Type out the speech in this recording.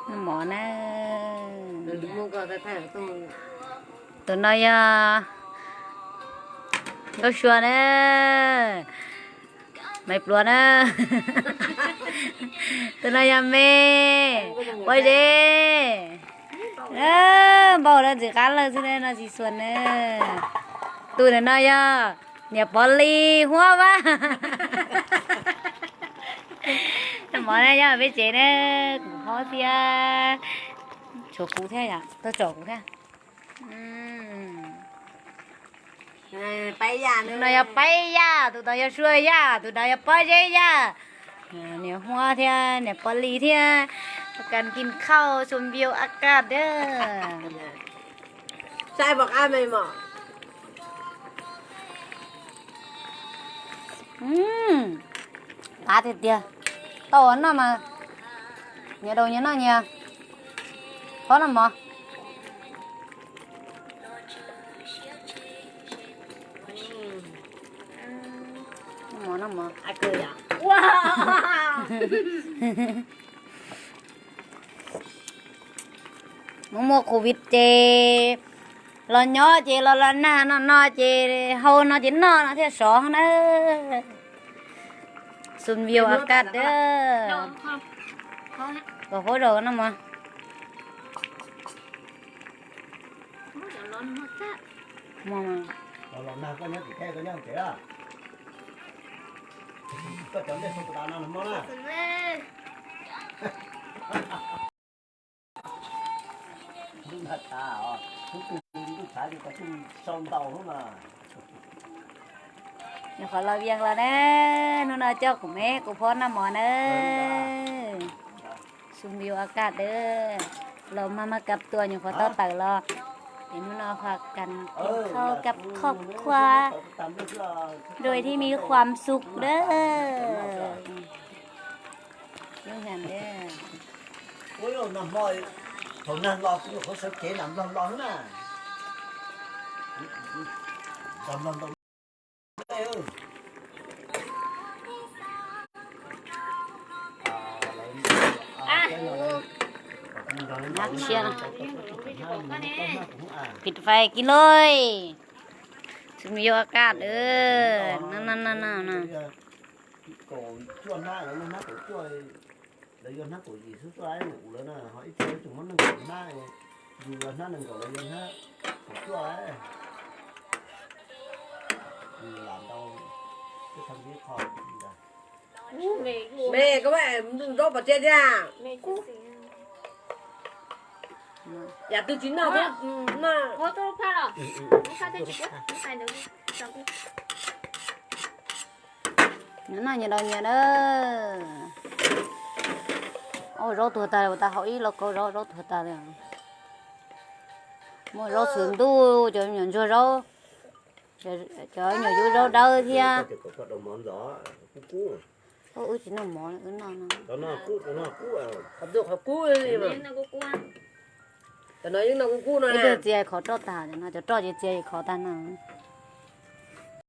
Mov na. Tus no yog Nkauj Sua na. Maiv Pluav na. Tus no yog me Pob Zeb. Npau na, ntxim qab lawm xwb na, no tsis xuas na. Tus ntawm no yog niam Pov Lis Huab Vaj. Mov na, nyob peb tsev na, kuv hob thiab. Tshuav kuv thiab yom, tuaj tsom kuv thiab. Tus no yog Paib Yaj, tus no yog Sua Yaj, tus no yog Pob Zeb Yaj. Niam Huab thiab niam Pov Lis thiab. Kas kis khauj xum viu a kaj dab. Qab tiag tiag. Tau noj mas nyias daus nyias noj nyias. Phob noj mov. Noj mov, noj mov. Mus muaj covid ces los nyob ces los los nag no no ces hau no ces noj no thiaj sov na. Xum viu a kaj dab. Kom huab rau noj mov. Nyuam qhuav los vias los na, hnub no coj kuv me kuv phob noj mov na. Xum viu a kaj dab, los mas mas kab tua nyuam qhuav tau tawm los. Es hnub no พากันกินข้าวกับครอบครัว โดยที่มีความสุข dab. Thaum nag los kuv nyuam qhuav sawv kev nram Nplog los na. Pid fais kiag lauj. Xum viu a kaj dab. Lawv yog hnab kaum yim xwb tuaj, ua lawv na ho ib txhia tseem muab nees nkaum hnab, yus yog hnab nees nkaum lawv yog hnab kaum cuaj. Lam ntau, twb tau ib qho. Me, koj muab zaub pov tseg thiab. Yam twg tsis noj thiab, noj. Nyias noj nyias daus nyias na. Ua zaub tuag tas, ua tas haus ib lauj kaub zaub, zaub tuag tas li. Muaj zaub txhuv ntuj, cov me nyuam ntsuag zaub, cov me nyuam yub zaub dawb thiab. Wb tsis noj mov, wb noj no. Ib tug txias khov roj tag no, cov roj ces txias khov tag no.